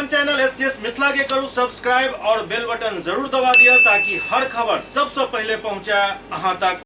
अपन channel S C S Mithila के करू सब्सक्राइब और बेल बटन जरूर दबा दिया ताकि हर खबर सबसे पहले पहुंचे अहां तक।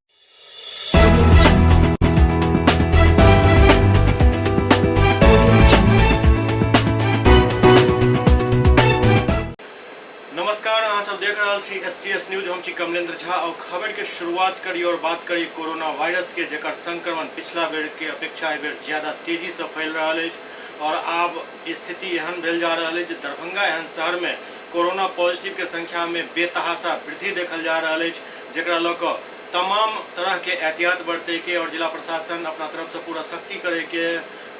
नमस्कार, अहाँ सब देख रहल छी एस सी एस न्यूज। हम छी कमलेंद्र झा और खबर के शुरुआत करी और बात करी कोरोना वायरस के, जेकर संक्रमण पिछला बेर के अपेक्षा एहि बेर ज्यादा तेजी से फैल रहल अछि और आब स्थिति एहन भेल जा रहल अछि जे दरभंगा एहन शहर में कोरोना पॉजिटिव के संख्या में बेतहाशा वृद्धि देखल जा रहल अछि, जेकरा लऽ कऽ तमाम तरह के एहतियात बरतै के और जिला प्रशासन अपना तरफ से पूरा सख्ती करे के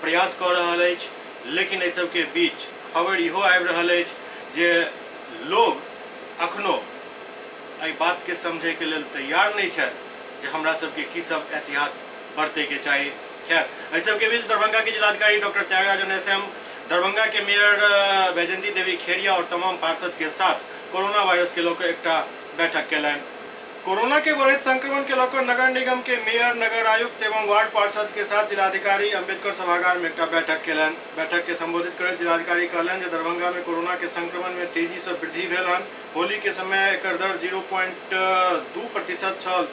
प्रयास कऽ रहल अछि। लेकिन एहि सबके बीच खबर इहो आबि रहल अछि जे लोग अखनो एहि बात के समझै के लेल तैयार नहि छथि जे हमरा सबके की सब एहतियात बरतै के चाही। खैर, एहि सबके बीच दरभंगा के जिलाधिकारी doctor Thyagarajan S M, Darbhanga के मेयर वैजयंती देवी खेड़िया और तमाम पार्षद के साथ कोरोना वायरस के लऽ कऽ एकटा बैठक केलनि। कोरोना के बढ़ैत संक्रमण के लऽ कऽ नगर निगम के मेयर, नगर आयुक्त एवं वार्ड पार्षद के साथ जिलाधिकारी अंबेडकर सभागार में एकटा बैठक केलनि। बैठक के संबोधित करैत जिलाधिकारी कहलनि जे दरभंगा में कोरोना के संक्रमण में तेजी से वृद्धि भेल हन। होली के समय एकर दर 0.2% छल,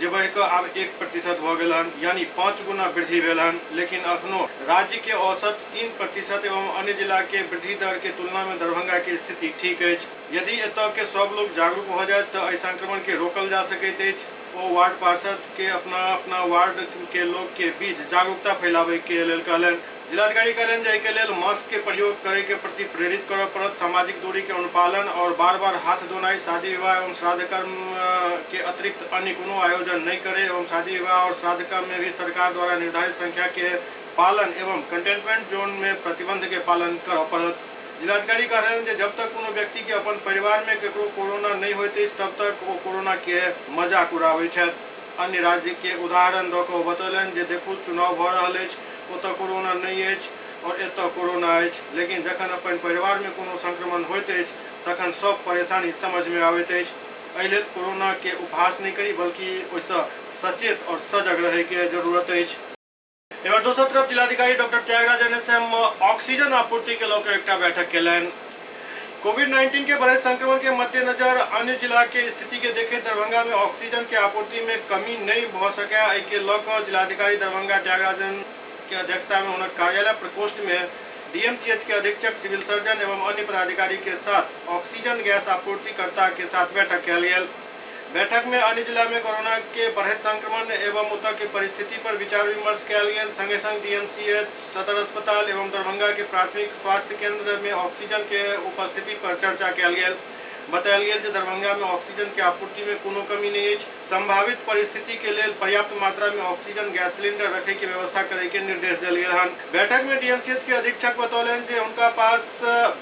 जे बढ़ि कऽ आब 1% भऽ गेल हन, यानी 5 गुना वृद्धि भेल हन। लेकिन अखनो राज्य के औसत 3% एवं अन्य जिला के वृद्धि दर के तुलना में दरभंगा के स्थिति ठीक अछि। यदि एतऽ के सब लोग जागरूक भऽ जाए तऽ एहि संक्रमण के रोकल जा सकैत अछि। ओ वार्ड पार्षद के अपना अपना वार्ड के लोग के बीच जागरूकता फैलाबै के लेल कहलनि। जिलाधिकारी कहलनि जे एहि के लेल मास्क के प्रयोग करे के प्रति प्रेरित करय पड़त, सामाजिक दूरी के अनुपालन और बार बार हाथ धोनाई, शादी विवाह एवं श्राद्ध कर्म के अतिरिक्त अन्य कोनो आयोजन नहीं करे एवं शादी विवाह और श्राद्ध कर्म में भी सरकार द्वारा निर्धारित संख्या के पालन एवं कंटेनमेंट जोन में प्रतिबंध के पालन करय पड़त। जिलाधिकारी कहलनि जे जब तक कोनो व्यक्ति के अपन परिवार में केकरो कोरोना नहीं होइत अछि तब तक ओ कोरोना के मजाक उड़ाबै छथि। अन्य राज्य के उदाहरण दऽ कऽ ओ बतौलनि जे देखू चुनाव भऽ रहल अछि, ओतऽ कोरोना नहि अछि और एतऽ कोरोना अछि, लेकिन जखन अपन परिवार में कोनो संक्रमण होइत अछि तखन सब परेशानी समझ में आबैत अछि। एहि लेल कोरोना के उपहास नहि करी, बल्कि ओहिसँ सचेत और सजग रहै के जरूरत अछि। एम्हर दोसर तरफ जिलाधिकारी doctor Thyagarajan S M oxygen आपूर्ति के लऽ कऽ एकटा बैठक केलनि। कोविड-19 के बढ़ैत संक्रमण के मद्देनजर अन्य जिला के स्थिति के देखैत दरभंगा में ऑक्सीजन के आपूर्ति में कमी नहीं भऽ सकै, एहि के लऽ कऽ जिलाधिकारी दरभंगा त्यागराजन के अध्यक्षता में हुनक कार्यालय प्रकोष्ठ में डीएमसीएच के अधीक्षक, सिविल सर्जन एवं अन्य पदाधिकारी के साथ ऑक्सीजन गैस आपूर्तिकर्ता के साथ बैठक कयल गेल। बैठक में अन्य जिला में कोरोना के बढ़ैत संक्रमण एवं ओतऽ के परिस्थिति पर विचार विमर्श कयल गेल। संगे संग डीएमसीएच, सदर अस्पताल एवं दरभंगा के प्राथमिक स्वास्थ्य केंद्र में ऑक्सीजन के उपस्थिति पर चर्चा कयल गेल। बतायल गेल जे दरभंगा में ऑक्सीजन के आपूर्ति में कोनो कमी नहीं अछि। संभावित परिस्थिति के लेल पर्याप्त मात्रा में ऑक्सीजन गैस सिलेंडर रखे के व्यवस्था करे के निर्देश देल गेल हन। बैठक में डीएमसीएच के अधीक्षक बतौलनि जे हुनका पास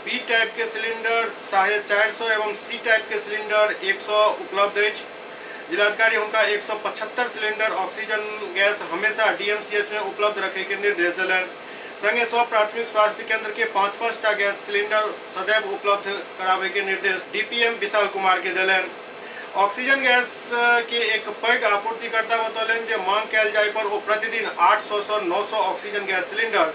बी टाइप के सिलेंडर 450 एवं सी टाइप के सिलेंडर 100 उपलब्ध अछि। जिलाधिकारी हुनका 175 सिलेंडर ऑक्सीजन गैस हमेशा डीएमसीएच में उपलब्ध रखे के निर्देश देलनि। संगे सब प्राथमिक स्वास्थ्य केंद्र के 5-5 टा गैस सिलेंडर सदैव उपलब्ध कराबे के निर्देश डीपीएम विशाल कुमार के देलनि। ऑक्सीजन गैस के एक पैघ आपूर्तिकर्ता बतौलनि जे मांग कयल जाय पर ओ प्रतिदिन 800 सँ 900 ऑक्सीजन गैस सिलेंडर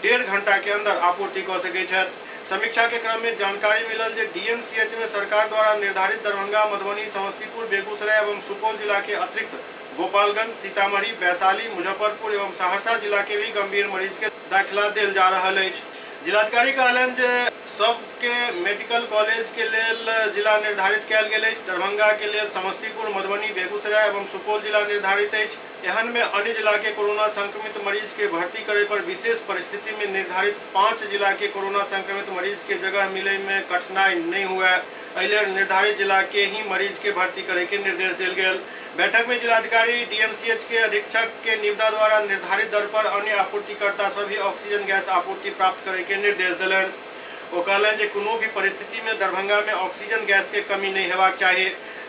1.5 घंटा के अंदर आपूर्ति कऽ सकैत छथि। समीक्षा के क्रम में जानकारी मिलल जे डीएमसीएच में सरकार द्वारा निर्धारित दरभंगा, मधुबनी, समस्तीपुर, बेगूसराय एवं सुपौल जिला के अतिरिक्त गोपालगंज, सीतामढ़ी, वैशाली, मुजफ्फरपुर एवं सहरसा जिला के भी गंभीर मरीज के दाखिला देल जा रहल अछि। जिलाधिकारी कहलनि जे सबके मेडिकल कॉलेज के लेल जिला निर्धारित कयल गेल अछि। दरभंगा के लेल समस्तीपुर, मधुबनी, बेगूसराय एवं सुपौल जिला निर्धारित अछि। एहन में अन्य जिला के कोरोना संक्रमित मरीज के भर्ती करे पर विशेष परिस्थिति में निर्धारित 5 जिला के कोरोना संक्रमित मरीज के जगह मिले में कठिनाई नहीं हुए, एहि लेल निर्धारित जिला के ही मरीज के भर्ती करे के निर्देश देल गेल। बैठक में जिलाधिकारी डीएमसीएच के अधीक्षक के निविदा द्वारा निर्धारित दर पर अन्य आपूर्तिकर्ता सभी ऑक्सीजन गैस आपूर्ति प्राप्त करे के निर्देश देलनि। ओ कहलनि जे कोनो भी परिस्थिति में दरभंगा में ऑक्सीजन गैस के कमी नहीं हेबाक चाही।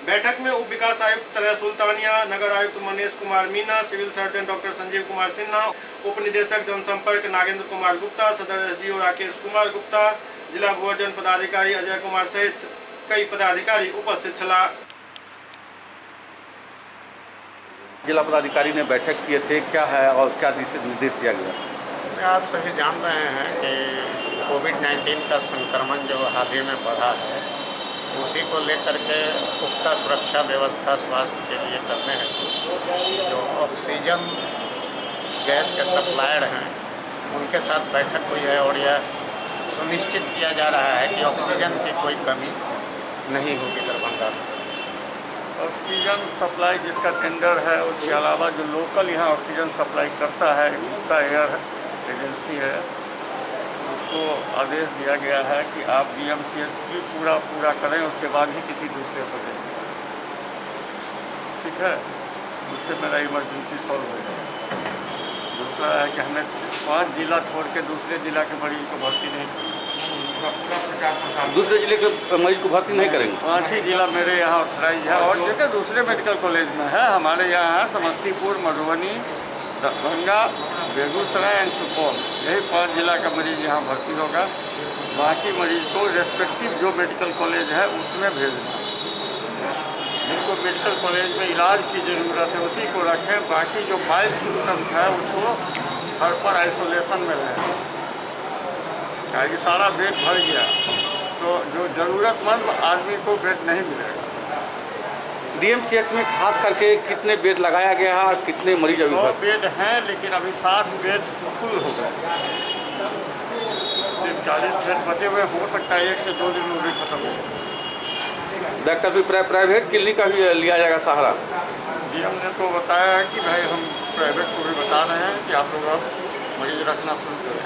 बैठक में उप विकास आयुक्त तरह सुल्तानिया, नगर आयुक्त Manish Kumar Meena, civil surgeon doctor Sanjeev Kumar Sinha, उप निदेशक जनसंपर्क नागेंद्र कुमार गुप्ता, सदर एसडीओ राकेश कुमार गुप्ता, जिला भूअर्जन पदाधिकारी अजय कुमार सहित कई पदाधिकारी उपस्थित छलाह। जिला पदाधिकारी ने बैठक किए थे, क्या है और क्या निर्देश दिया गया? आप सभी जान रहे हैं कि कोविड-19 का संक्रमण जो हाल ही में बढ़ा है, उसी को लेकर के पुख्ता सुरक्षा व्यवस्था स्वास्थ्य के लिए करने हेतु जो ऑक्सीजन गैस के सप्लायर हैं उनके साथ बैठक हुई है और यह सुनिश्चित किया जा रहा है कि ऑक्सीजन की कोई कमी नहीं होगी दरभंगा में। ऑक्सीजन सप्लाई जिसका टेंडर है, उसके अलावा जो लोकल यहाँ ऑक्सीजन सप्लाई करता है, गुप्ता एयर एजेंसी है, उसको आदेश दिया गया है कि आप डीएमसीएच भी पूरा पूरा करें, उसके बाद ही किसी दूसरे को दें। ठीक है, उससे मेरा इमरजेंसी सॉल्व हो जाएगा। दूसरा है कि हमें 5 जिला छोड़ के दूसरे जिला के मरीज को भर्ती नहीं करना। दूसरे जिले के मरीज को भर्ती नहीं करेंगे। 5 ही जिला मेरे यहाँ ऑथराइज है और जगह दूसरे मेडिकल कॉलेज में है। हमारे यहाँ है समस्तीपुर, मधुबनी, दरभंगा, बेगूसराय एंड सुपौल। यही 5 जिला का मरीज यहाँ भर्ती होगा। बाकी मरीज को रेस्पेक्टिव जो मेडिकल कॉलेज है उसमें भेजना। जिनको मेडिकल कॉलेज में इलाज की ज़रूरत है उसी को रखें, बाकी जो माइल्ड सिम्टम्स है उसको घर पर आइसोलेशन में रहें। कि सारा बेड भर गया तो जो ज़रूरतमंद आदमी को बेड नहीं मिलेगा। डीएमसीएच में खास करके कितने बेड लगाया गया है और कितने मरीज अभी 100 भर्ती? बेड हैं, लेकिन अभी 60 बेड फुल हो गए, सिर्फ 40 बेड बचे हुए। हो सकता है 1 से 2 दिन में भी खत्म हो जाए। डॉक्टर भी प्राइवेट क्लिनिक का भी लिया जाएगा सहारा। डीएम ने तो बताया है कि भाई हम प्राइवेट को भी बता रहे हैं कि आप लोग अब मरीज रखना शुरू करें।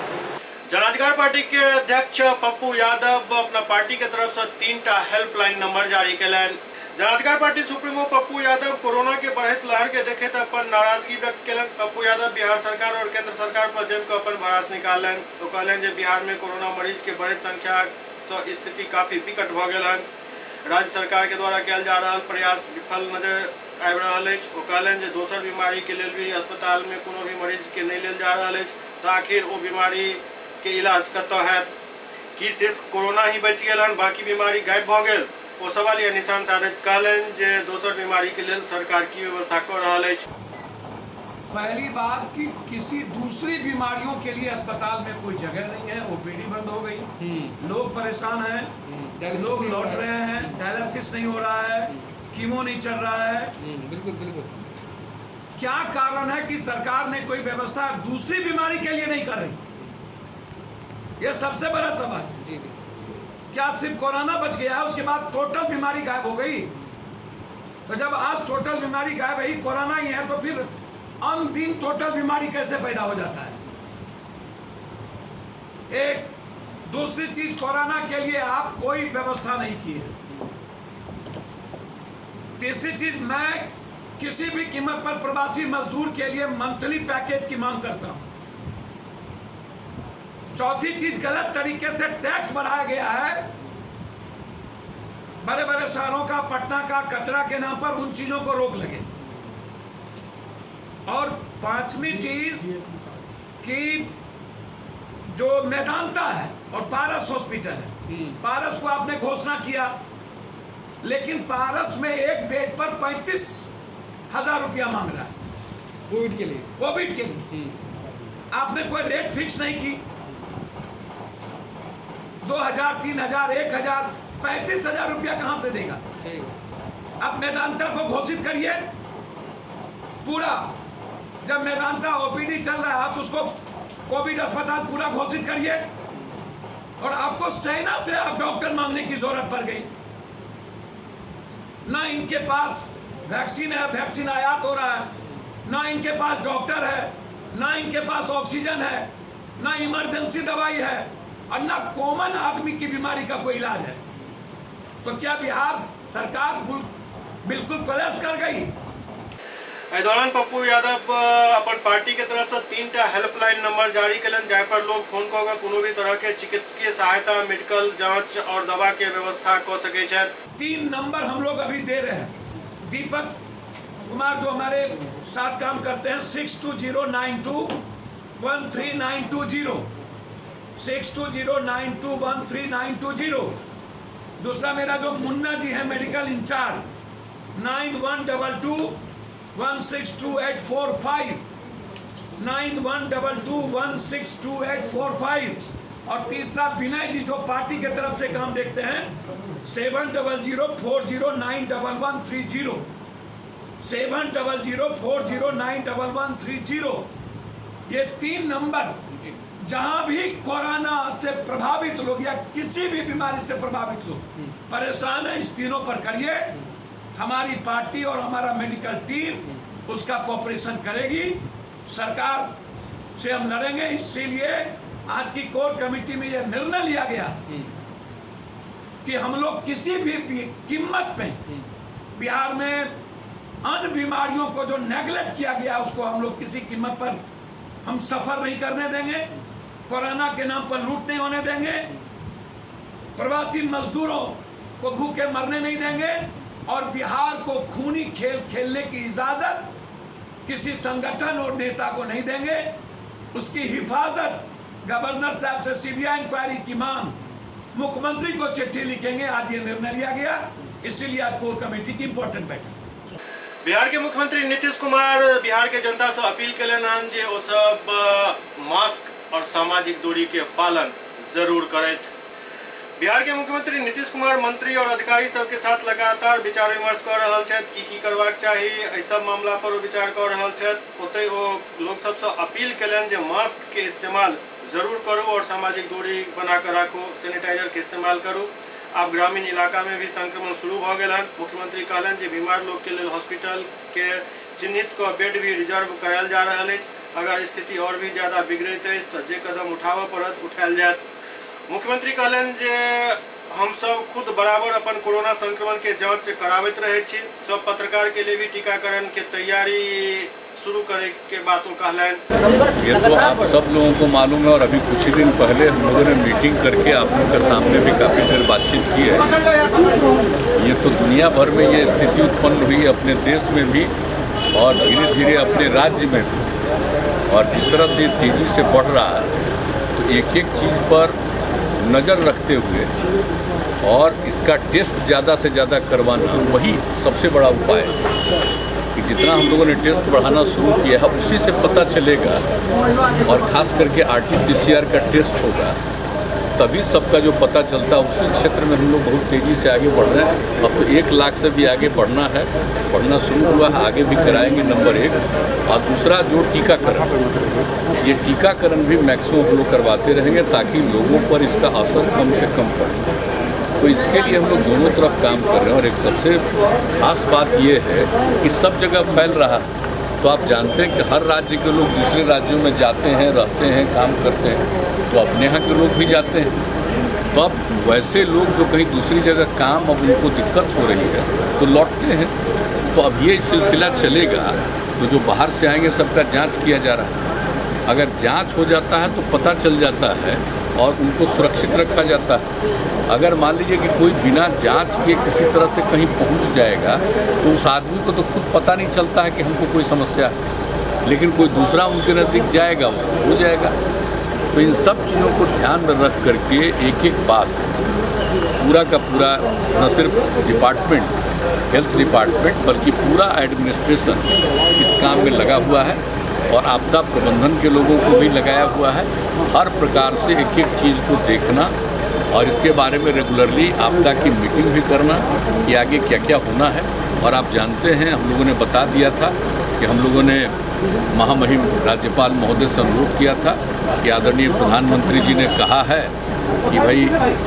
जनाधिकार पार्टी के अध्यक्ष पप्पू यादव अपना पार्टी के तरफ से 3टा हेल्पलाइन नंबर जारी केलनि। Janadhikar party supremo Pappu Yadav corona के बढ़ैत लहर के देखैत अपन नाराजगी व्यक्त केलनि। पप्पू यादव बिहार सरकार और केंद्र सरकार पर जमि कऽ अपन भड़ास निकाललनि। ओ कहलनि जे बिहार में कोरोना मरीज के बढ़ैत संख्या सँ स्थिति काफी विकट भऽ गेल हन। राज्य सरकार के द्वारा कयल जा रहल प्रयास विफल नजर आबि रहल अछि। ओ कहलनि जे दोसर बीमारी के लेल भी अस्पताल में कोनो भी मरीज के नहि लेल जा रहल अछि, तऽ आखिर ओ बीमारी के इलाज कतऽ हैत? की सिर्फ कोरोना ही बचि गेल हन, बाकी बीमारी गायब भऽ गेल? ओ सवाल या निशान साधैत कहलनि जे दोसर बीमारी के लेल सरकार की व्यवस्था कऽ रहल अछि। पहली बात कि किसी दूसरी बीमारियों के लिए अस्पताल में कोई जगह नहीं है, ओपीडी बंद हो गई, लोग परेशान हैं, लोग लौट रहे हैं, डायलिसिस नहीं हो रहा है, कीमो नहीं चल रहा है। बिल्कुल बिल्कुल। क्या कारण है कि सरकार ने कोई व्यवस्था दूसरी बीमारी के लिए नहीं कर रही? यह सबसे बड़ा सवाल। जी जी। क्या सिर्फ कोरोना बच गया है, उसके बाद टोटल बीमारी गायब हो गई? तो जब आज टोटल बीमारी गायब है, कोरोना ही है, तो फिर अन दिन टोटल बीमारी कैसे पैदा हो जाता है? एक दूसरी चीज, कोरोना के लिए आप कोई व्यवस्था नहीं किए। तीसरी चीज, मैं किसी भी कीमत पर प्रवासी मजदूर के लिए मंथली पैकेज की मांग करता हूं। चौथी चीज, गलत तरीके से टैक्स बढ़ाया गया है बड़े बड़े शहरों का, पटना का, कचरा के नाम पर, उन चीजों को रोक लगे। और पांचवी चीज कि जो मेदांता है और पारस हॉस्पिटल है, पारस को आपने घोषणा किया, लेकिन पारस में एक बेड पर 35,000 रुपया मांग रहा है कोविड के लिए। कोविड के लिए आपने कोई रेट फिक्स नहीं की। 2,000, 3,000, 1,000, 35,000 रुपया कहां से देगा? अब मेदांता को घोषित करिए पूरा। जब मेदांता ओपीडी चल रहा है, आप उसको कोविड अस्पताल पूरा घोषित करिए। और आपको सेना से आप डॉक्टर मांगने की जरूरत पड़ गई ना। इनके पास वैक्सीन है, वैक्सीन आयात हो रहा है ना, इनके पास डॉक्टर है ना, इनके पास ऑक्सीजन है ना, इमरजेंसी दवाई है और ना कॉमन आदमी की बीमारी का कोई इलाज है। तो क्या बिहार सरकार बिल्कुल कोलैप्स कर गई? एहि दौरान पप्पू यादव अपन पार्टी के तरफ से 3टा हेल्पलाइन नंबर जारी केलनि, जाहि पर लोग फोन कऽ कऽ कोनो भी तरह के चिकित्सकीय सहायता, मेडिकल जांच और दवा के व्यवस्था कऽ सकै छथि। 3 नंबर हम लोग अभी दे रहे हैं। दीपक कुमार जो हमारे साथ काम करते हैं, 6209213920, 6209213920। दूसरा मेरा जो मुन्ना जी है मेडिकल इंचार्ज, 9122162845, 9122162845। और तीसरा विनय जी जो पार्टी के तरफ से काम देखते हैं, 700 40 911 30, 700 40 911 30। ये 3 नंबर जहां भी कोरोना से प्रभावित लोग या किसी भी बीमारी से प्रभावित लोग परेशान है, इस तीनों पर करिए। हमारी पार्टी और हमारा मेडिकल टीम उसका कोऑपरेशन करेगी। सरकार से हम लड़ेंगे। इसीलिए आज की कोर कमेटी में यह निर्णय लिया गया कि हम लोग किसी भी कीमत में बिहार में अन्य बीमारियों को जो नेगलेक्ट किया गया उसको हम लोग किसी कीमत पर हम सफर नहीं करने देंगे। कोरोना के नाम पर लूट नहीं होने देंगे, प्रवासी मजदूरों को भूखे मरने नहीं देंगे और बिहार को खूनी खेल खेलने की इजाज़त किसी संगठन और नेता को नहीं देंगे। उसकी हिफाजत गवर्नर साहब से सीबीआई इंक्वायरी की मांग, मुख्यमंत्री को चिट्ठी लिखेंगे। आज ये निर्णय लिया गया, इसीलिए आज कोर कमेटी की इंपॉर्टेंट बैठक। बिहार के मुख्यमंत्री नीतीश कुमार बिहार के जनता से अपील कयलनि हन जे ओ सब मास्क और सामाजिक दूरी के पालन जरूर करथि। बिहार के मुख्यमंत्री नीतीश कुमार मंत्री और अधिकारी सबके साथ लगातार विचार विमर्श कर रहल छथि की की करबाक चाही, एहि सब मामला पर ओ विचार कर रहल छथि। ओतहि ओ लोक सबसँ अपील कयलनि जे मास्क के इस्तेमाल जरूर करू और सामाजिक दूरी बना कर राखू, सैनिटाइजर के इस्तेमाल करू। आब ग्रामीण इलाका में भी संक्रमण शुरू भ गेल हन। मुख्यमंत्री कहलनि जे बीमार लोग के लेल हॉस्पिटल के चिन्हित क बेड भी रिजर्व करायल जा रहल अछि। अगर स्थिति और भी ज्यादा बिगड़ैत अछि तऽ जे कदम उठाबऽ पड़त उठायल जायत। मुख्यमंत्री कहलनि जे हम सब खुद बराबर अपन कोरोना संक्रमण के जांच कराबैत रहै छी। सब पत्रकार के लिए भी टीकाकरण के तैयारी शुरू करे के बात वो कहलनि। ये तो आप सब लोगों को मालूम है और अभी कुछ ही दिन पहले हम लोगों ने मीटिंग करके आप लोगों के सामने भी काफ़ी देर बातचीत की है। ये तो दुनिया भर में ये स्थिति उत्पन्न हुई, अपने देश में भी और धीरे धीरे अपने राज्य में भी, और जिस तरह से तेज़ी से बढ़ रहा है तो एक एक चीज़ पर नज़र रखते हुए और इसका टेस्ट ज़्यादा से ज़्यादा करवाना वही सबसे बड़ा उपाय है कि जितना हम लोगों ने टेस्ट बढ़ाना शुरू किया है उसी से पता चलेगा, और ख़ास करके RT-PCR का टेस्ट होगा तभी सबका जो पता चलता है। उसी क्षेत्र में हम लोग बहुत तेज़ी से आगे बढ़ रहे हैं। अब तो 1 लाख से भी आगे बढ़ना है, बढ़ना शुरू हुआ है, आगे भी कराएंगे नंबर 1। और दूसरा जो टीकाकरण, ये टीकाकरण भी मैक्सिमम हम लोग करवाते रहेंगे ताकि लोगों पर इसका असर कम से कम पड़े। तो इसके लिए हम लोग दोनों तरफ काम कर रहे हैं। और एक सबसे खास बात ये है कि सब जगह फैल रहा है, तो आप जानते हैं कि हर राज्य के लोग दूसरे राज्यों में जाते हैं, रहते हैं, काम करते हैं, तो अपने यहाँ के लोग भी जाते हैं। तो अब वैसे लोग जो कहीं दूसरी जगह काम अब उनको दिक्कत हो रही है तो लौटते हैं। तो अब ये सिलसिला चलेगा तो जो बाहर से आएंगे सबका जाँच किया जा रहा है। अगर जाँच हो जाता है तो पता चल जाता है और उनको सुरक्षित रखा जाता है। अगर मान लीजिए कि कोई बिना जांच के किसी तरह से कहीं पहुंच जाएगा तो उस आदमी को तो खुद पता नहीं चलता है कि हमको कोई समस्या है, लेकिन कोई दूसरा उनके नज़दीक जाएगा उसको हो जाएगा। तो इन सब चीज़ों को ध्यान में रख करके एक एक बात पूरा का पूरा न सिर्फ डिपार्टमेंट, हेल्थ डिपार्टमेंट, बल्कि पूरा एडमिनिस्ट्रेशन इस काम में लगा हुआ है और आपदा प्रबंधन के लोगों को भी लगाया हुआ है। हर प्रकार से एक एक चीज़ को देखना और इसके बारे में रेगुलरली आपदा की मीटिंग भी करना कि आगे क्या क्या होना है। और आप जानते हैं, हम लोगों ने बता दिया था कि हम लोगों ने महामहिम राज्यपाल महोदय से अनुरोध किया था कि आदरणीय प्रधानमंत्री जी ने कहा है कि भाई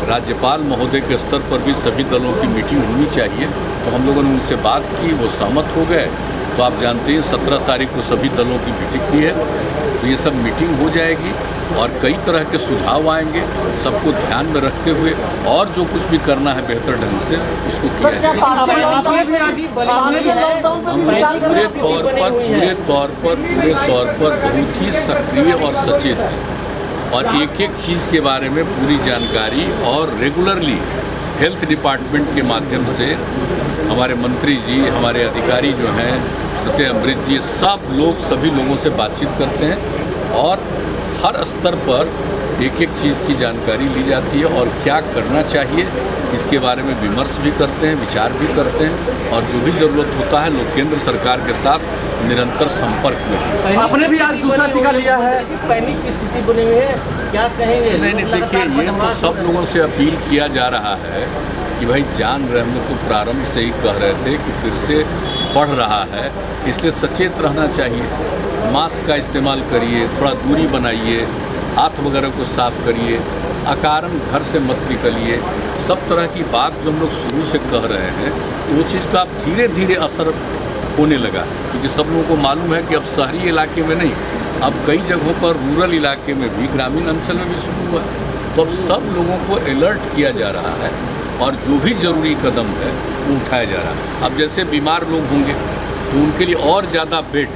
राज्यपाल महोदय के स्तर पर भी सभी दलों की मीटिंग होनी चाहिए। तो हम लोगों ने उनसे बात की, वो सहमत हो गए। तो आप जानते हैं 17 तारीख को सभी दलों की मीटिंग भी है, तो ये सब मीटिंग हो जाएगी और कई तरह के सुझाव आएंगे, सबको ध्यान में रखते हुए और जो कुछ भी करना है बेहतर ढंग से उसको किया जाएगा। हम पूरे तौर पर बहुत ही सक्रिय और सचेत हैं और एक एक चीज़ के बारे में पूरी जानकारी और रेगुलरली हेल्थ डिपार्टमेंट के माध्यम से हमारे मंत्री जी, हमारे अधिकारी जो हैं, प्रत्यय अमृत जी, सब लोग सभी लोगों से बातचीत करते हैं और हर स्तर पर एक एक चीज़ की जानकारी ली जाती है और क्या करना चाहिए इसके बारे में विमर्श भी करते हैं, विचार भी करते हैं और जो भी ज़रूरत होता है लोग केंद्र सरकार के साथ निरंतर संपर्क में हैं। आपने भी आज दूसरा टीका लिया है, पैनिक की स्थिति बनी हुई है, क्या कहेंगे? नहीं नहीं, देखिए ये तो सब लोगों से अपील किया जा रहा है कि भाई जान रहे, हम लोग तो प्रारंभ से ही कह रहे थे कि फिर से बढ़ रहा है, इसलिए सचेत रहना चाहिए। मास्क का इस्तेमाल करिए, थोड़ा दूरी बनाइए, हाथ वगैरह को साफ करिए, अकारण घर से मत निकलिए। सब तरह की बात जो हम लोग शुरू से कह रहे हैं तो वो चीज़ का अब धीरे धीरे असर होने लगा, क्योंकि सब लोगों को मालूम है कि अब शहरी इलाके में नहीं, अब कई जगहों पर रूरल इलाके में भी, ग्रामीण अंचल में भी शुरू हुआ है। तो अब सब लोगों को अलर्ट किया जा रहा है और जो भी ज़रूरी कदम है वो उठाया जा रहा है। अब जैसे बीमार लोग होंगे तो उनके लिए और ज़्यादा बेड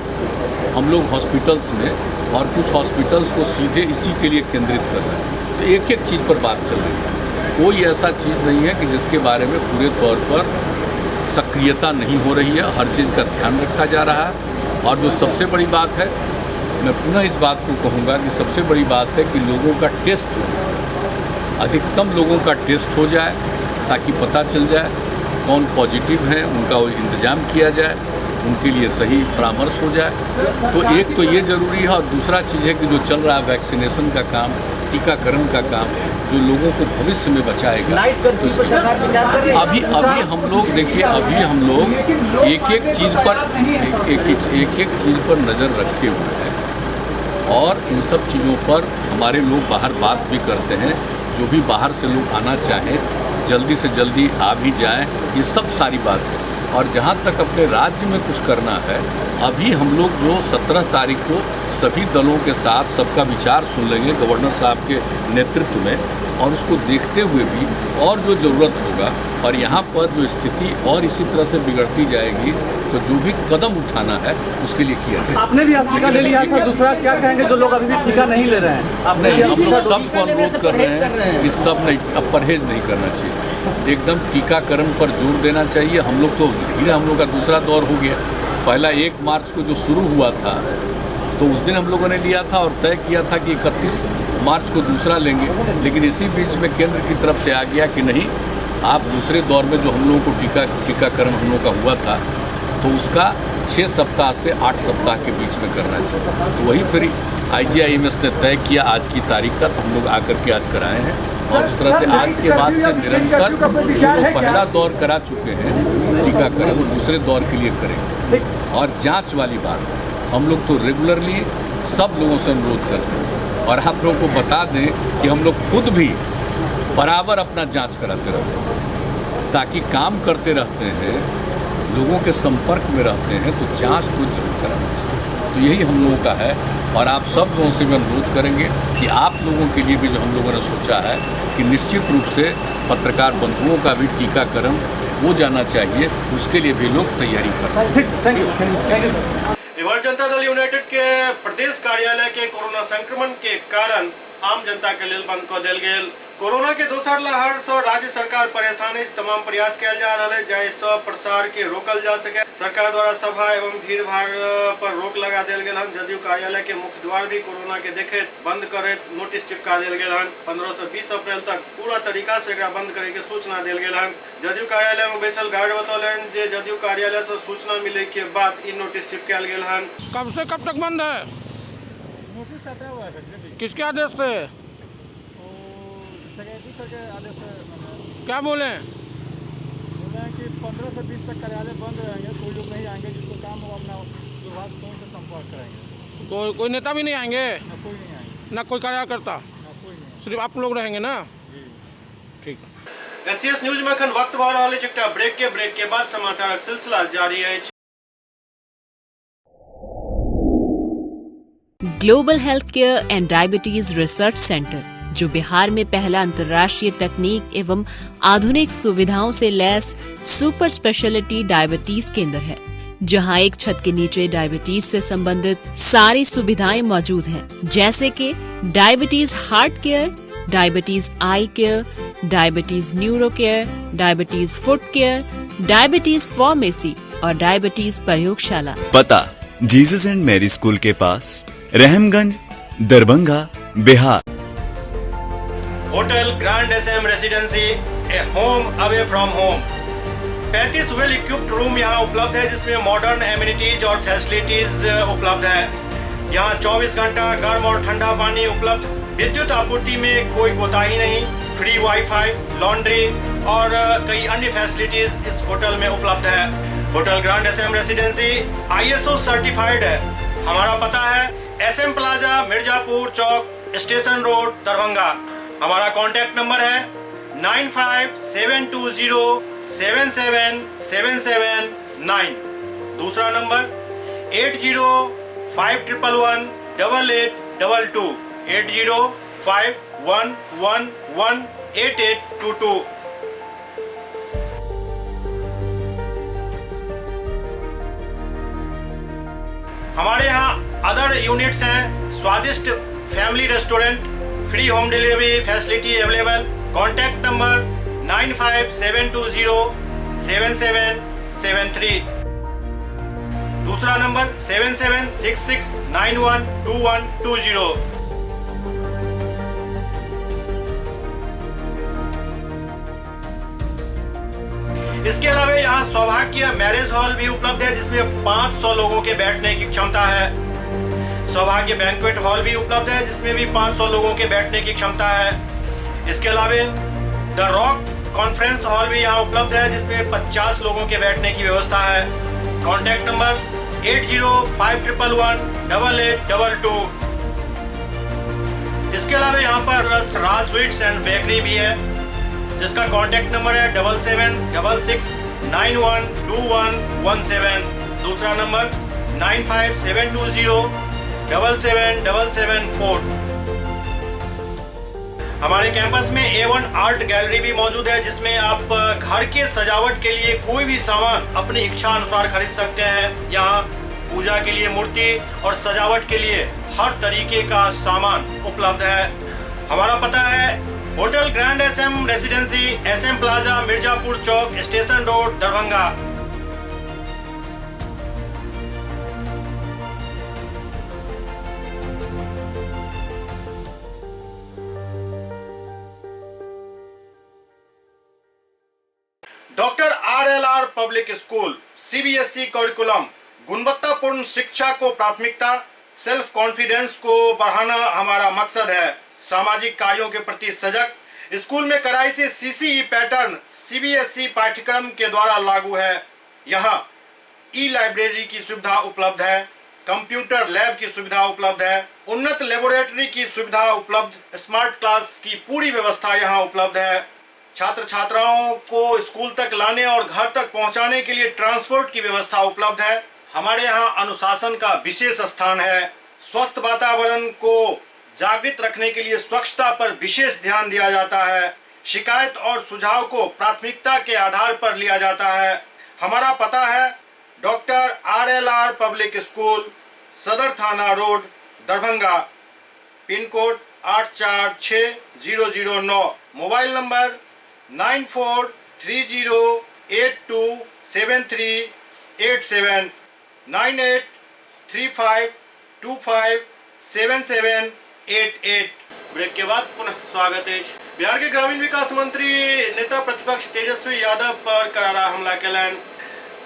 हम लोग हॉस्पिटल्स में और कुछ हॉस्पिटल्स को सीधे इसी के लिए केंद्रित कर रहे हैं। तो एक एक चीज़ पर बात चल रही है, कोई ऐसा चीज़ नहीं है कि जिसके बारे में पूरे तौर पर सक्रियता नहीं हो रही है। हर चीज़ का ध्यान रखा जा रहा है। और जो सबसे बड़ी बात है, मैं पुनः इस बात को कहूँगा कि सबसे बड़ी बात है कि लोगों का टेस्ट हो, अधिकतम लोगों का टेस्ट हो जाए ताकि पता चल जाए कौन पॉजिटिव हैं, उनका वो इंतजाम किया जाए, उनके लिए सही परामर्श हो जाए। तो एक तो ये ज़रूरी है और दूसरा चीज़ है कि जो चल रहा है वैक्सीनेशन का काम, टीकाकरण का काम, जो लोगों को भविष्य में बचाएगा। तो अभी अभी हम लोग देखिए, अभी हम लोग एक एक चीज़ पर एक एक चीज़ पर नज़र रखे हुए हैं और इन सब चीज़ों पर हमारे लोग बाहर बात भी करते हैं। जो भी बाहर से लोग आना चाहें जल्दी से जल्दी आ भी जाएं, ये सब सारी बात है। और जहाँ तक अपने राज्य में कुछ करना है, अभी हम लोग जो 17 तारीख को सभी दलों के साथ सबका विचार सुन लेंगे गवर्नर साहब के नेतृत्व में, और उसको देखते हुए भी और जो ज़रूरत होगा और यहाँ पर जो स्थिति और इसी तरह से बिगड़ती जाएगी तो जो भी कदम उठाना है उसके लिए किया जाए। आपने भी टीका ले लिया सर, दूसरा क्या कहेंगे जो लोग अभी भी टीका नहीं ले रहे हैं? आपने नहीं, हम लोग सबको अनुरोध कर रहे हैं कि सब नहीं, अब परहेज नहीं करना चाहिए, एकदम टीकाकरण पर जोर देना चाहिए। हम लोग तो धीरे, हम लोग का दूसरा दौर हो गया। पहला 1 मार्च को जो शुरू हुआ था तो उस दिन हम लोगों ने लिया था और तय किया था कि 31 मार्च को दूसरा लेंगे, लेकिन इसी बीच में केंद्र की तरफ से आ गया कि नहीं, आप दूसरे दौर में जो हम लोगों को टीकाकरण हम लोगों का हुआ था तो उसका 6 सप्ताह से 8 सप्ताह के बीच में करना चाहिए। तो वही फिर IGIMS ने तय किया आज की तारीख का, तो हम लोग आकर के आज कराए हैं। और उस तरह से आज के बाद से निरंतर जो लोग पहला दौर करा चुके हैं टीकाकरण, वो दूसरे दौर के लिए करेंगे। और जाँच वाली बात हम लोग तो रेगुलरली सब लोगों से अनुरोध करते हैं और आप लोगों को बता दें कि हम लोग खुद भी बराबर अपना जांच कराते रहते हैं, ताकि काम करते रहते हैं, लोगों के संपर्क में रहते हैं, तो जांच तो जरूर कराना चाहिए। तो यही हम लोगों का है। और आप सब लोगों से भी अनुरोध करेंगे कि आप लोगों के लिए भी जो हम लोगों ने सोचा है कि निश्चित रूप से पत्रकार बंधुओं का भी टीकाकरण हो जाना चाहिए, उसके लिए भी लोग तैयारी कर। ठीक, thank you, thank you. इधर जनता दल यूनाइटेड के प्रदेश कार्यालय के कोरोना संक्रमण के कारण आम जनता के लेल बंद क देल गेल। कोरोना के दोसर लहर से राज्य सरकार परेशान अछि। तमाम प्रयास कयल जा रहल अछि जाहि से प्रसार के रोकल जा सके। सरकार द्वारा सभा एवं भीड़ भाड़ पर रोक लगा देल गेल हन। जदयू कार्यालय के मुख्य द्वार भी कोरोना के देखैत बंद करैत नोटिस चिपका देल गेल हन। 15 से 20 अप्रैल तक पूरा तरीका से एकरा बंद करे के सूचना देल गेल हन। जदयू कार्यालय में बैसल गार्ड बतौलनि जे जदयू कार्यालय से सूचना मिले के बाद ई नोटिस चिपकायल गेल हन। कब से कब तक बंद है? नोटिस हटा हुआ है। किसके आदेश से? सेक्रेटरी सर के आदेश से। क्या बोले? बोले हैं कि 15 से 20 तक कार्यालय बंद रहेंगे, कोई लोग नहीं आएंगे, जिसको काम होगा अपना विभाग फोन से संपर्क करेंगे। तो कोई नेता भी नहीं आएंगे? ना कोई नहीं आएंगे, ना कोई कार्यकर्ता, ना कोई नहीं, सिर्फ आप लोग रहेंगे ना? जी ठीक। SCS news में अखन वक्त भऽ रहल अछि एकटा ब्रेक के। ब्रेक के बाद समाचारक सिलसिला जारी अछि। Global health care and diabetes research centre, जो बिहार में पहला अंतर्राष्ट्रीय तकनीक एवं आधुनिक सुविधाओं से लैस सुपर स्पेशलिटी डायबिटीज केंद्र है, जहां एक छत के नीचे डायबिटीज से संबंधित सारी सुविधाएं मौजूद हैं, जैसे कि diabetes heart care, diabetes eye care, diabetes neuro care, diabetes foot care, diabetes pharmacy और डायबिटीज प्रयोगशाला। पता जीसस एंड मैरी स्कूल के पास, Rahamganj, Darbhanga, Bihar. Hotel grand SM residency, a home away from home. 35 well equipped room यहाँ उपलब्ध है, जिसमें modern amenities और facilities उपलब्ध है। यहाँ 24 घंटा गर्म और ठंडा पानी उपलब्ध। विद्युत आपूर्ति में कोई कोताही नहीं, फ्री वाईफाई, लॉन्ड्री और कई अन्य फैसिलिटीज इस होटल में उपलब्ध है। Hotel grand SM residency ISO certified है। हमारा पता है SM plaza, Mirzapur Chowk, station road, Darbhanga. हमारा कॉन्टैक्ट नंबर है 9572077779। दूसरा नंबर 805111 8822, 8051118822। हमारे यहाँ अदर यूनिट्स हैं, स्वादिष्ट family restaurant, free home delivery facility available. Contact number 9572077773। दूसरा नंबर 7766912120। इसके अलावा यहाँ सौभाग्य मैरिज हॉल भी उपलब्ध है, जिसमें 500 लोगों के बैठने की क्षमता है। सौभाग्य बैंक्वेट हॉल भी उपलब्ध है, जिसमें भी 500 लोगों के बैठने की क्षमता है। इसके अलावा the rock conference hall भी यहाँ उपलब्ध है, जिसमें 50 लोगों के बैठने की व्यवस्था है। Contact number 805111 8822। इसके अलावा यहाँ पर राज स्वीट्स एंड बेकरी भी है, जिसका कॉन्टैक्ट नंबर है 7766912117। दूसरा नंबर 9572077774। हमारे कैंपस में A1 art gallery भी मौजूद है, जिसमें आप घर के सजावट के लिए कोई भी सामान अपनी इच्छा अनुसार खरीद सकते हैं। यहाँ पूजा के लिए मूर्ति और सजावट के लिए हर तरीके का सामान उपलब्ध है। हमारा पता है hotel grand SM residency, SM plaza, Mirzapur Chowk, station road, Darbhanga. Doctor RLR public school, CBSE curriculum, गुणवत्तापूर्ण शिक्षा को प्राथमिकता, सेल्फ कॉन्फिडेंस को बढ़ाना हमारा मकसद है। सामाजिक कार्यों के प्रति सजग, स्कूल में कड़ाई से सीसीई पैटर्न सीबीएसई पाठ्यक्रम के द्वारा लागू है। यहाँ ई लाइब्रेरी की सुविधा उपलब्ध है, कंप्यूटर लैब की सुविधा उपलब्ध है, उन्नत लेबोरेटरी की सुविधा उपलब्ध, स्मार्ट क्लास की पूरी व्यवस्था यहाँ उपलब्ध है। छात्र छात्राओं को स्कूल तक लाने और घर तक पहुँचाने के लिए ट्रांसपोर्ट की व्यवस्था उपलब्ध है। हमारे यहाँ अनुशासन का विशेष स्थान है। स्वस्थ वातावरण को जागृत रखने के लिए स्वच्छता पर विशेष ध्यान दिया जाता है। शिकायत और सुझाव को प्राथमिकता के आधार पर लिया जाता है। हमारा पता है doctor RLR public school, Sadar थाना road, Darbhanga, pin code 846009। Mobile number 9430827387, 9835257788। Break के बाद पुनः स्वागत है। बिहार के ग्रामीण विकास मंत्री नेता प्रतिपक्ष तेजस्वी यादव पर करारा हमला केलनि।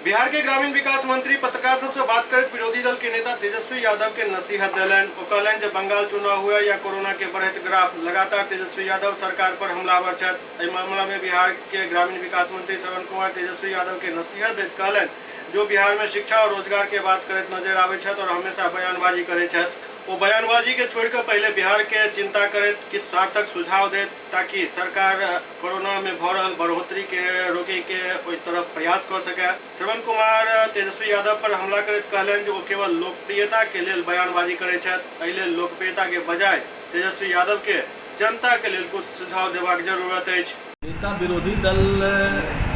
बिहार के ग्रामीण विकास मंत्री पत्रकार सबसे बात करैत विरोधी दल के नेता तेजस्वी यादव के नसीहत देलनि। ओ कहलनि जे बंगाल चुनाव हुए या कोरोना के बढ़ैत ग्राफ, लगातार तेजस्वी यादव सरकार पर हमलावर छथि। एहि मामला में बिहार के ग्रामीण विकास मंत्री श्रवण कुमार तेजस्वी यादव के नसीहत दैत कहलनि जो बिहार में शिक्षा और रोजगार के बात करैत नजर आबै छथि और हमेशा बयानबाजी करैत छथि। वो बयानबाजी के छोड़कर पहले बिहार के चिंता करैत किछु सार्थक सुझाव देत, ताकि सरकार कोरोना में भऽ रहल बढ़ोतरी के रोके के ओहि तरफ प्रयास कऽ सके। श्रवण कुमार तेजस्वी यादव पर हमला करैत कहलनि जे ओ केवल लोकप्रियता के लेल बयानबाजी करैत छथि। एहि लेल लोकप्रियता के बजाय तेजस्वी यादव के जनता के लेल कुछ सुझाव देबाक जरूरत अछि। नेता विरोधी दल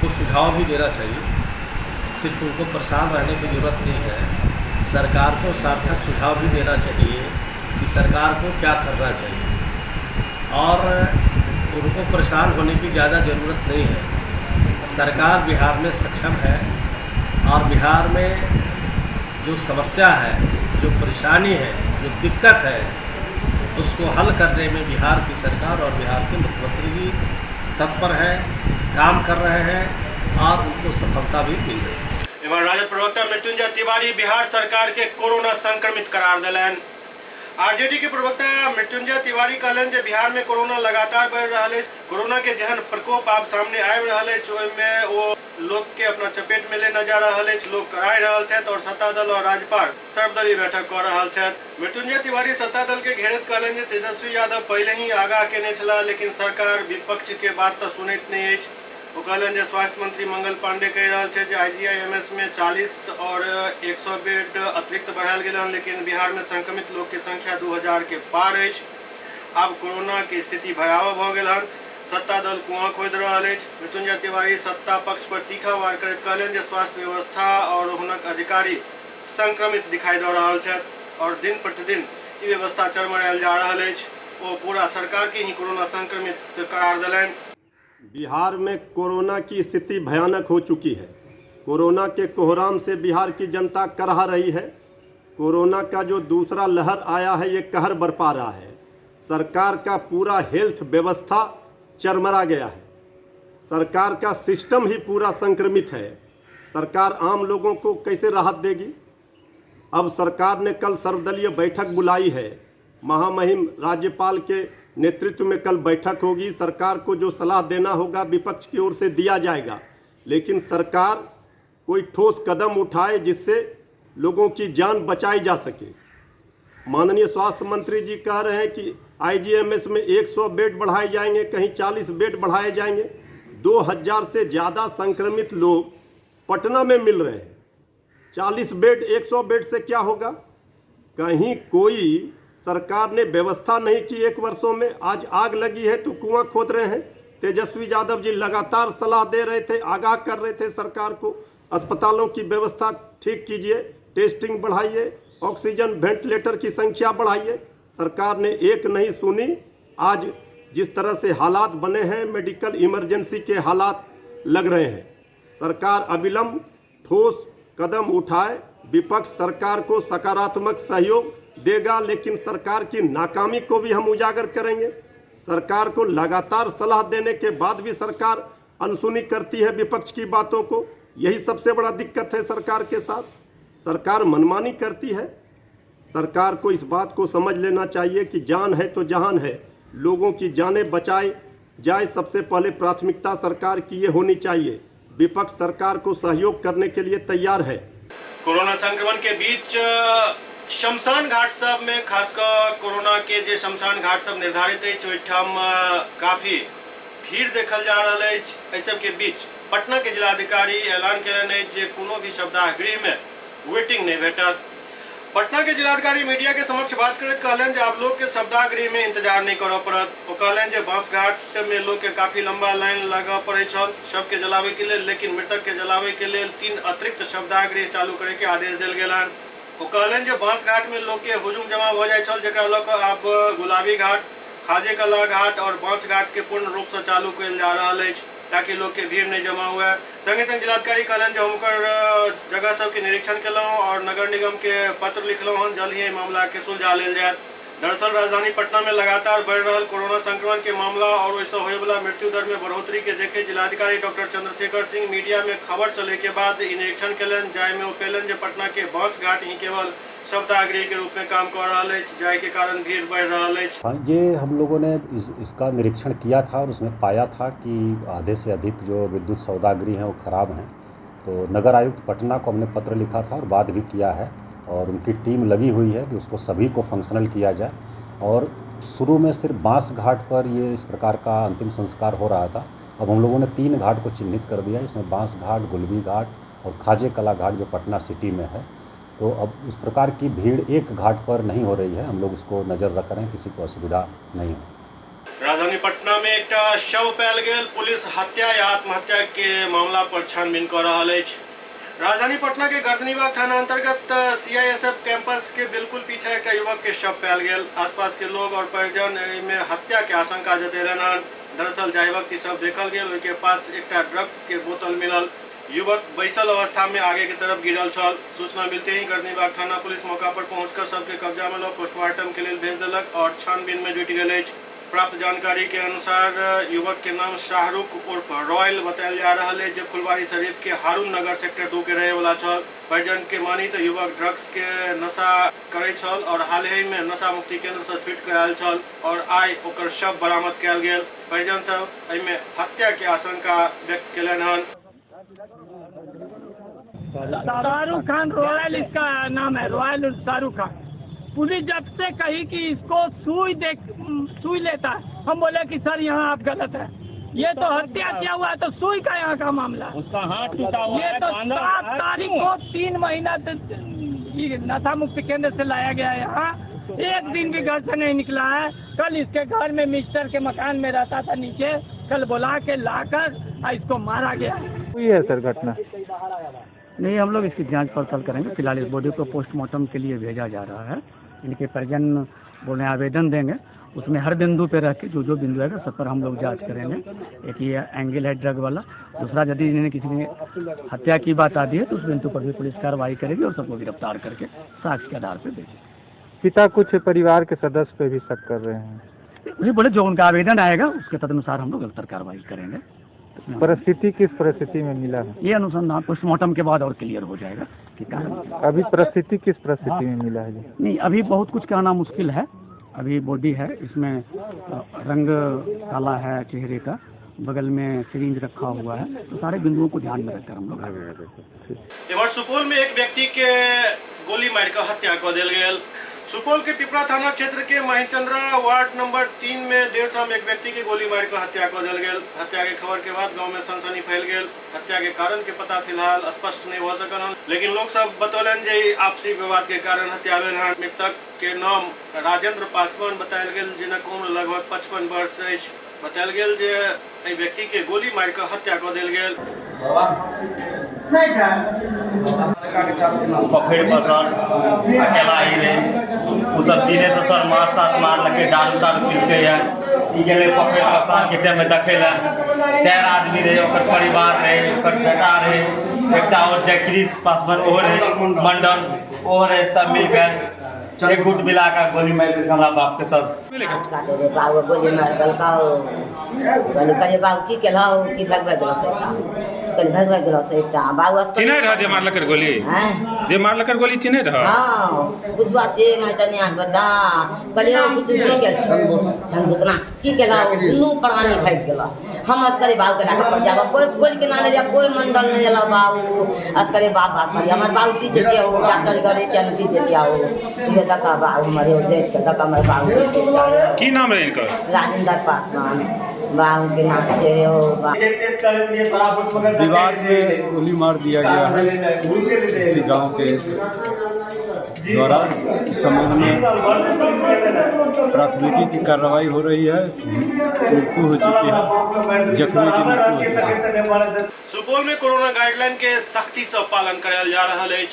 को सुझाव भी देना चाहिए, सिर्फ उनको परेशान रहने की जरूरत नहीं है। सरकार को सार्थक सुझाव भी देना चाहिए कि सरकार को क्या करना चाहिए, और उनको परेशान होने की ज़्यादा ज़रूरत नहीं है। सरकार बिहार में सक्षम है और बिहार में जो समस्या है, जो परेशानी है, जो दिक्कत है, उसको हल करने में बिहार की सरकार और बिहार के मुख्यमंत्री जी तत्पर है, काम कर रहे हैं और उनको सफलता भी मिल रही है। एमहर राजद प्रवक्ता मृत्युंजय तिवारी बिहार सरकार के कोरोना संक्रमित करार देलनि। आरजेडी के प्रवक्ता मृत्युंजय तिवारी कहलनि जे बिहार में कोरोना लगातार बढ़ि रहल अछि। कोरोना के जेहन प्रकोप आब सामने आबि रहल अछि ओहिमे ओ लोक के अपना चपेट में लेने जा रहल अछि। लोग कराय रहल छथि और सत्ता दल और राज्यपाल सर्वदलीय बैठक कऽ रहल छथि। मृत्युंजय तिवारी सत्ता दल के घेरैत कहलनि जे तेजस्वी यादव पहिले ही आगाह केने छलाह, लेकिन सरकार विपक्ष के बात तऽ सुनैत नहि अछि। ओ कहलनि जे स्वास्थ्य मंत्री मंगल पांडे कहि रहल छथि जे आईजीआईएमएस में 40 और 100 बेड अतिरिक्त बढ़ायल गेल हन, लेकिन बिहार में संक्रमित लोग के संख्या 2000 के पार अछि। आब कोरोना के स्थिति भयावह भऽ गेल हन। सत्ता दल कुआं खोदि रहल अछि। मृत्युंजय तिवारी सत्ता पक्ष पर तीखा वार करैत कहलनि जे स्वास्थ्य व्यवस्था और हुनक अधिकारी संक्रमित दिखाई दऽ रहल छथि और दिन प्रतिदिन ई व्यवस्था चरमरायल जा रहल अछि। ओ पूरा सरकार के ही कोरोना संक्रमित करार देलनि। बिहार में कोरोना की स्थिति भयानक हो चुकी है। कोरोना के कोहराम से बिहार की जनता कराह रही है। कोरोना का जो दूसरा लहर आया है ये कहर बरपा रहा है। सरकार का पूरा हेल्थ व्यवस्था चरमरा गया है। सरकार का सिस्टम ही पूरा संक्रमित है। सरकार आम लोगों को कैसे राहत देगी? अब सरकार ने कल सर्वदलीय बैठक बुलाई है। महामहिम राज्यपाल के नेतृत्व में कल बैठक होगी। सरकार को जो सलाह देना होगा विपक्ष की ओर से दिया जाएगा, लेकिन सरकार कोई ठोस कदम उठाए जिससे लोगों की जान बचाई जा सके। माननीय स्वास्थ्य मंत्री जी कह रहे हैं कि आईजीएमएस में 100 बेड बढ़ाए जाएंगे, कहीं 40 बेड बढ़ाए जाएंगे। 2000 से ज़्यादा संक्रमित लोग पटना में मिल रहे हैं। 40 बेड 100 बेड से क्या होगा? कहीं कोई सरकार ने व्यवस्था नहीं की एक वर्षों में। आज आग लगी है तो कुआं खोद रहे हैं। तेजस्वी यादव जी लगातार सलाह दे रहे थे, आगाह कर रहे थे सरकार को, अस्पतालों की व्यवस्था ठीक कीजिए, टेस्टिंग बढ़ाइए, ऑक्सीजन वेंटिलेटर की संख्या बढ़ाइए। सरकार ने एक नहीं सुनी। आज जिस तरह से हालात बने हैं, मेडिकल इमरजेंसी के हालात लग रहे हैं। सरकार अविलंब ठोस कदम उठाए। विपक्ष सरकार को सकारात्मक सहयोग देगा, लेकिन सरकार की नाकामी को भी हम उजागर करेंगे। सरकार को लगातार सलाह देने के बाद भी सरकार अनसुनी करती है विपक्ष की बातों को। यही सबसे बड़ा दिक्कत है सरकार के साथ। सरकार मनमानी करती है। सरकार को इस बात को समझ लेना चाहिए कि जान है तो जहान है। लोगों की जानें बचाए जाए, सबसे पहले प्राथमिकता सरकार की ये होनी चाहिए। विपक्ष सरकार को सहयोग करने के लिए तैयार है। कोरोना संक्रमण के बीच शमशान घाट सब में खासकर कोरोना के जे शमशान घाट सब निर्धारित अछि ओहिठाम काफी भीड़ देखल जा रहल अछि। एहि सब के बीच पटना के जिलाधिकारी ऐलान केलनि अछि जे कोनो भी शवदाह गृह में वेटिंग नहीं भेटत। पटना के जिलाधिकारी मीडिया के समक्ष बात करैत कहलनि जे आब लोग के शवदाह गृह में इंतजार नहीं करऽ पड़त। ओ कहलनि जे बांस घाट में लोग के काफी लंबा लाइन लगऽ पड़ैत छल शव के जलावे के लेल, लेकिन मृतक के जलावे के लेल 3 अतिरिक्त शवदाह गृह चालू करे के आदेश देल गेल हन। ओ कहलनि जे बांस घाट में लोग के हुजूम जमा भऽ जाइत छल, जकरा लऽ कऽ आब गुलाबी घाट, खाजे कला घाट और बांस घाट के पूर्ण रूप से चालू कयल जा रहल अछि ताकि लोग के भीड़ नहीं जमा हुए। संगे संग जिलाधिकारी कहलनि जे हम ओकर जगह सबके निरीक्षण केलहुँ और नगर निगम के पत्र लिखलहुँ हन, जल्द ही एहि मामला के सुलझा लेल जायत। दरअसल राजधानी पटना में लगातार बढ़ि रहल कोरोना संक्रमण के मामला और ओहिसँ होयवला मृत्यु दर में बढ़ोतरी के देखे जिलाधिकारी डॉक्टर चंद्रशेखर सिंह मीडिया में खबर चले के बाद ई निरीक्षण केलनि, जाहिमे ओ पेलनि जे पटना के बांस घाट ही केवल शवदाह गृह के रूप में काम कर रहल अछि, जाहि के कारण भीड़ बढ़ रहल अछि। हाँ, ये हम लोगों ने इसका निरीक्षण किया था और उसमें पाया था कि आधे से अधिक जो विद्युत सौदागृह हैं वो खराब हैं। तो नगर आयुक्त पटना को हमने पत्र लिखा था और बात भी किया है और उनकी टीम लगी हुई है कि उसको सभी को फंक्शनल किया जाए। और शुरू में सिर्फ बांस घाट पर ये इस प्रकार का अंतिम संस्कार हो रहा था, अब हम लोगों ने 3 घाट को चिन्हित कर दिया, इसमें बांस घाट, गुलबी घाट और खाजे कला घाट जो पटना सिटी में है। तो अब उस प्रकार की भीड़ एक घाट पर नहीं हो रही है, हम लोग उसको नज़र रख रहे हैं, किसी को असुविधा नहीं हो। राजधानी पटना में एक शव पायल गेल, पुलिस हत्या या आत्महत्या के मामला पर छानबीन कर रहल अछि। राजधानी पटना के गर्दनीबाग थाना अंतर्गत सीआईएसएफ कैंपस के बिल्कुल पीछे एक युवक के शव पायल गेल। आसपास के लोग और परिजन में हत्या के आशंका जतेलनि हन। दरअसल जाहि वक्त शव देखल गेल ओहि के पास एक ड्रग्स के बोतल मिलल। युवक बैसल अवस्था में आगे की तरफ गिरल छल। सूचना मिलते ही गर्दनीबाग थाना पुलिस मौका पर पहुंचकर सबके कब्जा में ल पोस्टमार्टम के लिए भेज देलक और छानबीन में जुटि गेल अछि। प्राप्त जानकारी के अनुसार युवक के नाम शाहरुख उर्फ रॉयल बतायल जा रहल है, जे फुलवारी शरीफ के हारून नगर सेक्टर 2 के रहे वाला छल। परिजन के मानी तो युवक ड्रग्स के नशा करे छल और हाल ही में नशा मुक्ति केंद्र से छूट कर आयल छल और आइ ओकर शव बरामद कयल गेल। परिजन सब एहिमे हत्या के आशंका व्यक्त केलनि हन। शाहरुख खान रॉयल इसका नाम है, रॉयल शाहरुख खान। पुलिस जब से कही कि इसको सुई लेता है, हम बोले कि सर यहाँ आप गलत है, ये तो हत्या किया हुआ है, तो सुई का यहाँ का मामला। उसका हाथ टूटा हुआ ये तो 7 तारीख को 3 महीना नशा मुक्ति केंद्र से लाया गया है। यहाँ एक दिन भी घर से नहीं निकला है। कल इसके घर में मिस्टर के मकान में रहता था नीचे, कल बुला के लाकर इसको मारा गया है। हुई है सर घटना? नहीं, हम लोग इसकी जांच पड़ताल करेंगे। फिलहाल इस बॉडी को पोस्टमार्टम के लिए भेजा जा रहा है। इनके परिजन बोले आवेदन देंगे, उसमें हर बिंदु पे रख के जो जो बिंदु आएगा सब पर हम लोग जांच करेंगे। एक ये एंगल है ड्रग वाला, दूसरा यदि इन्होंने किसी ने हत्या की बात आती है तो उस बिंदु पर भी पुलिस कार्रवाई करेगी और सबको गिरफ्तार करके साक्ष्य के आधार पर भेजेगी। पिता कुछ परिवार के सदस्य पे भी शक कर रहे हैं। वही बोले जो उनका आवेदन आएगा उसके तदनुसार हम लोग अगली कार्रवाई करेंगे। परिस्थिति किस परिस्थिति में मिला है ये अनुसंधान पोस्टमार्टम के बाद और क्लियर हो जाएगा कि कारण। अभी परिस्थिति किस परिस्थिति में मिला है? नहीं, अभी बहुत कुछ कहना मुश्किल है। अभी बॉडी है, इसमें रंग काला है चेहरे का, बगल में सिरिंज रखा हुआ है, तो सारे बिंदुओं को ध्यान में रखकर हम लोग आगे। इधर सुपौल में एक व्यक्ति के गोली मारकर हत्या कर दिल गेल। सुपौल के पिपरा थाना क्षेत्र के महिचंद्रा वार्ड नंबर 3 में देर शाम एक व्यक्ति के गोली मारकर हत्या कर दिल गेल। हत्या के खबर के बाद गांव में सनसनी फैल गेल। हत्या के कारण के पता फिलहाल स्पष्ट नहीं हो सकल हन, लेकिन लोग सब बतौलन जे आपसी विवाद के कारण हत्या भेल हन। मृतक के नाम राजेंद्र पासवान बतायल गेल, जिनक उम्र लगभग 55 वर्ष अछि। बतायल गेल जे एहि व्यक्ति के गोली मारकर हत्या कर दिल गेल। पोखरि पर सर अकेला ही रहे, ओ सब दिने से सर माछ ताछ मारलकै, दारू तारू पीलकै ये। ई गेलै पोखरि पर साँझ के टाइममे देखै लए, 4 आदमी रहे, ओकर परिवार रहे, ओकर बेटा रहे, एकटा और जयकृष्ण पासवान ओहो रहे, मंडल ओहो रहे, सब मिलके एक गुट मिला के गोली मारि देलकै हमरा बाप के। सब बाबू गोली मारि देलकौ। कहलियै बाबू की केलहौ, की भगबै गेलौ से एकटा, कहलियै भगबै गेलौ से एकटा। बाबू चिन्है रह जे मारलकै गोली? जे मारलकै गोली चिन्है रह? हाँ, बुझुआ छै मास्टरनिया के बेटा। कहलियै बुझू की केलहौ, झंगुसना की केलहौ, दुनू प्राणी भागि गेलौ। हम असकरे बाबू के लए कऽ जाब, कोइ गोली के ना लेलियै, कोइ मंडल नहि एलौ बाबू। असकरे बाप बाप करियै, हमर बाबू चीज जैतियै हो, डॉक्टर घरे केहन चीज जैतियै हो। देखा बाबू हमर देश के देखा हमर बाबू। की नाम रहे इनकर? राजेंद्र पासवान बाबू के नाम से हो। विवाद में गोली मार दिया गया है इसी गांव के द्वारा। इस संबंध में प्राथमिकी की कार्रवाई हो रही है। मृत्यु हो चुकी है, जख्मी की मृत्यु हो चुकी है। सुपौल में कोरोना गाइडलाइन के सख्ती से पालन करायल जा रहा है।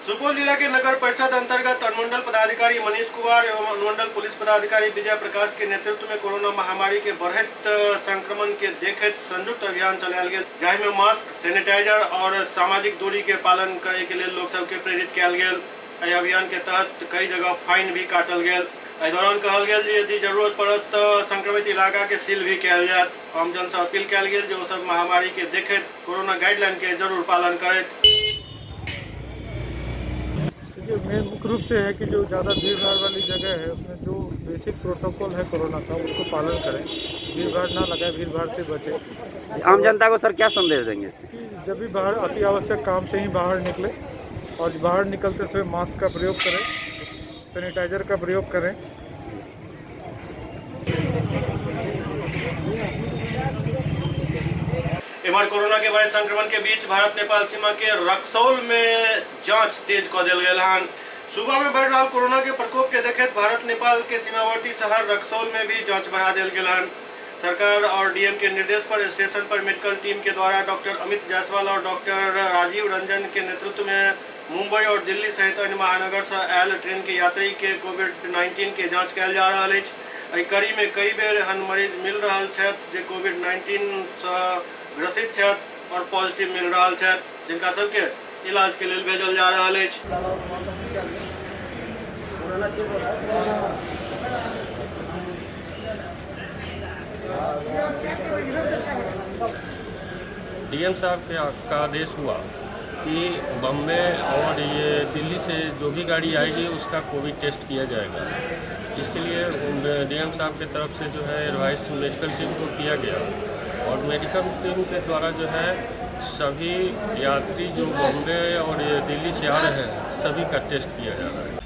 सुपौल जिला के नगर परिषद अंतर्गत अनुमंडल पदाधिकारी मनीष कुमार एवं अनुमंडल पुलिस पदाधिकारी विजय प्रकाश के नेतृत्व में कोरोना महामारी के बढ़ैत संक्रमण के देखैत संयुक्त अभियान चलायल गेल, जाहि में मास्क, सैनिटाइजर और सामाजिक दूरी के पालन करे के लेल लोक सबके प्रेरित कयल गेल। एहि अभियान के तहत कई जगह फाइन भी काटल गेल। एहि दौरान कहल गेल जे यदि जरूरत पड़त तो संक्रमित इलाका के सील भी कयल जायत। आमजन से अपील कयल गेल जे ओ सब महामारी के देखैत कोरोना गाइडलाइन के जरूर पालन करैत। मेन मुख्य रूप से है कि जो ज़्यादा भीड़ भाड़ वाली जगह है उसमें जो बेसिक प्रोटोकॉल है कोरोना का उसको पालन करें, भीड़ भाड़ ना लगाए, भीड़ भाड़ से बचें। आम जनता को सर क्या संदेश देंगे इससे? कि जब भी बाहर अति आवश्यक काम से ही बाहर निकले और बाहर निकलते समय मास्क का प्रयोग करें, सैनिटाइजर का प्रयोग करें। इम्हर कोरोना के बढ़े संक्रमण के बीच भारत नेपाल सीमा के रक्सौल में जांच तेज क देल गेल हन। सुबह में बढ़ रहा कोरोना के प्रकोप के देखैत भारत नेपाल के सीमावर्ती शहर रक्सौल में भी जांच बढ़ा देल गेल हन। सरकार और डीएम के निर्देश पर स्टेशन पर मेडिकल टीम के द्वारा डॉक्टर अमित जायसवाल और डॉक्टर राजीव रंजन के नेतृत्व में मुंबई और दिल्ली सहित अन्य महानगर से आयल ट्रेन के यात्री के कोविड-19 के जांच कयल जा रहा अछि। एहि कड़ी में कई बेर एहन मरीज मिल रहा छथि जे कोविड-19 से ग्रसित छथि और पॉजिटिव मिल रहा छथि, जिनका सबके इलाज के लेल भेजल जा रहा अछि। डीएम साहब के का आदेश हुआ कि बम्बे और ये दिल्ली से जो भी गाड़ी आएगी उसका कोविड टेस्ट किया जाएगा। इसके लिए डीएम साहब के तरफ से जो है एडवाइस मेडिकल टीम को किया गया और मेडिकल टीम के द्वारा जो है सभी यात्री जो बॉम्बे और ये दिल्ली से आ रहे हैं सभी का टेस्ट किया जा रहा है।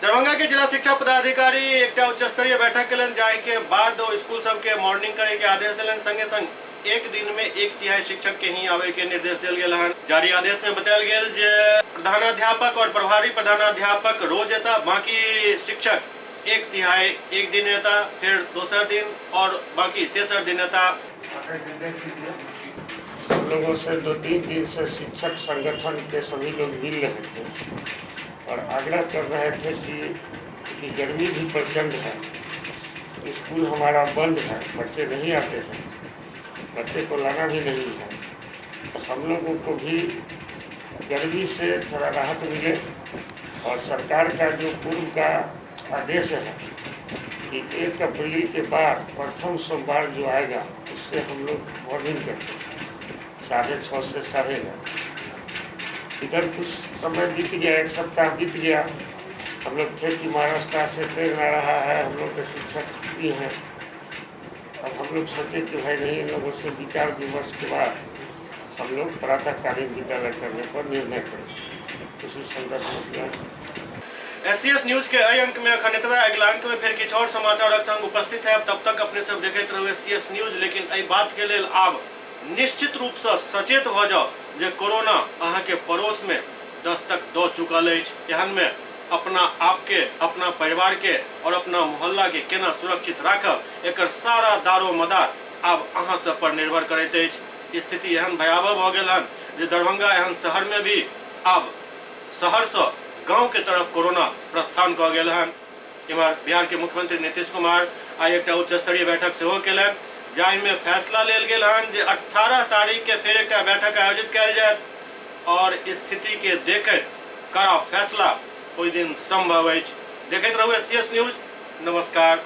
दरभंगा के जिला शिक्षा पदाधिकारी एकटा उच्च स्तरीय बैठक केलनि, जाहि के बाद स्कूल सबके मॉर्निंग करे के आदेश देलनि। संगे संग एक दिन में 1/3 शिक्षक के ही आवे के निर्देश देल गेल हन। जारी आदेश में बतायल गेल जे प्रधानाध्यापक और प्रभारी प्रधानाध्यापक रोज एता, बाकी शिक्षक 1/3 एक दिन एता, फिर दोसर दिन और बाकी तेसर दिन एता। हम लोगों से 2-3 दिन से शिक्षक संगठन के सभी लोग मिल रहे थे और आग्रह कर रहे थे कि गर्मी भी प्रचंड है, स्कूल हमारा बंद है, बच्चे नहीं आते हैं, बच्चे को लाना भी नहीं है, तो हम लोगों को भी गर्मी से थोड़ा राहत मिले और सरकार का जो पूर्व का आदेश है कि 1 अप्रैल के बाद प्रथम सोमवार जो आएगा उससे हम लोग मॉर्निंग करते हैं 6:30 से 9:30। इधर कुछ समय बीत गया, 1 सप्ताह बीत गया। हम लोग थे कि महाराष्ट्र से ट्रेन आ रहा है, हम लोग के शिक्षक भी हैं। अब हम लोग सोचे कि भाई नहीं, इन लोगों से विचार विमर्श के बाद हम लोग प्रातःकालीन विद्यालय करने पर निर्णय करें। उसी संदर्भ में किया। एससीएस न्यूज के एहि अंक में अखन एतबे। अगिला अंक में फिर किछु और समाचारक संग उपस्थित है। तब तक अपने सब देखैत रहू एससीएस न्यूज। लेकिन एहि बात के लेल आब निश्चित रूप से सचेत भ जाओ जे कोरोना अहाँ के पड़ोस में दस्तक दऽ चुकल अछि। एहन में अपना आपके, अपना परिवार के और अपना मोहल्ला के केना सुरक्षित राखब, एकर सारा दारोमदार आब अहाँ सब पर निर्भर करैत अछि। स्थिति एहन भयावह भऽ गेल हन जे दरभंगा एहन शहर में भी आब शहर से गांव के तरफ कोरोना प्रस्थान कऽ गेल हन। इम्हर बिहार के मुख्यमंत्री नीतीश कुमार आइ एकटा उच्च स्तरीय बैठक सेहो केलनि, जाहिमे फैसला लेल गेल हन जे 18 तारीख के फेर एकटा बैठक आयोजित कयल जायत और स्थिति के देखैत कड़ा फैसला ओहि दिन संभव अछि। देखैत रहू एससीएस न्यूज। नमस्कार।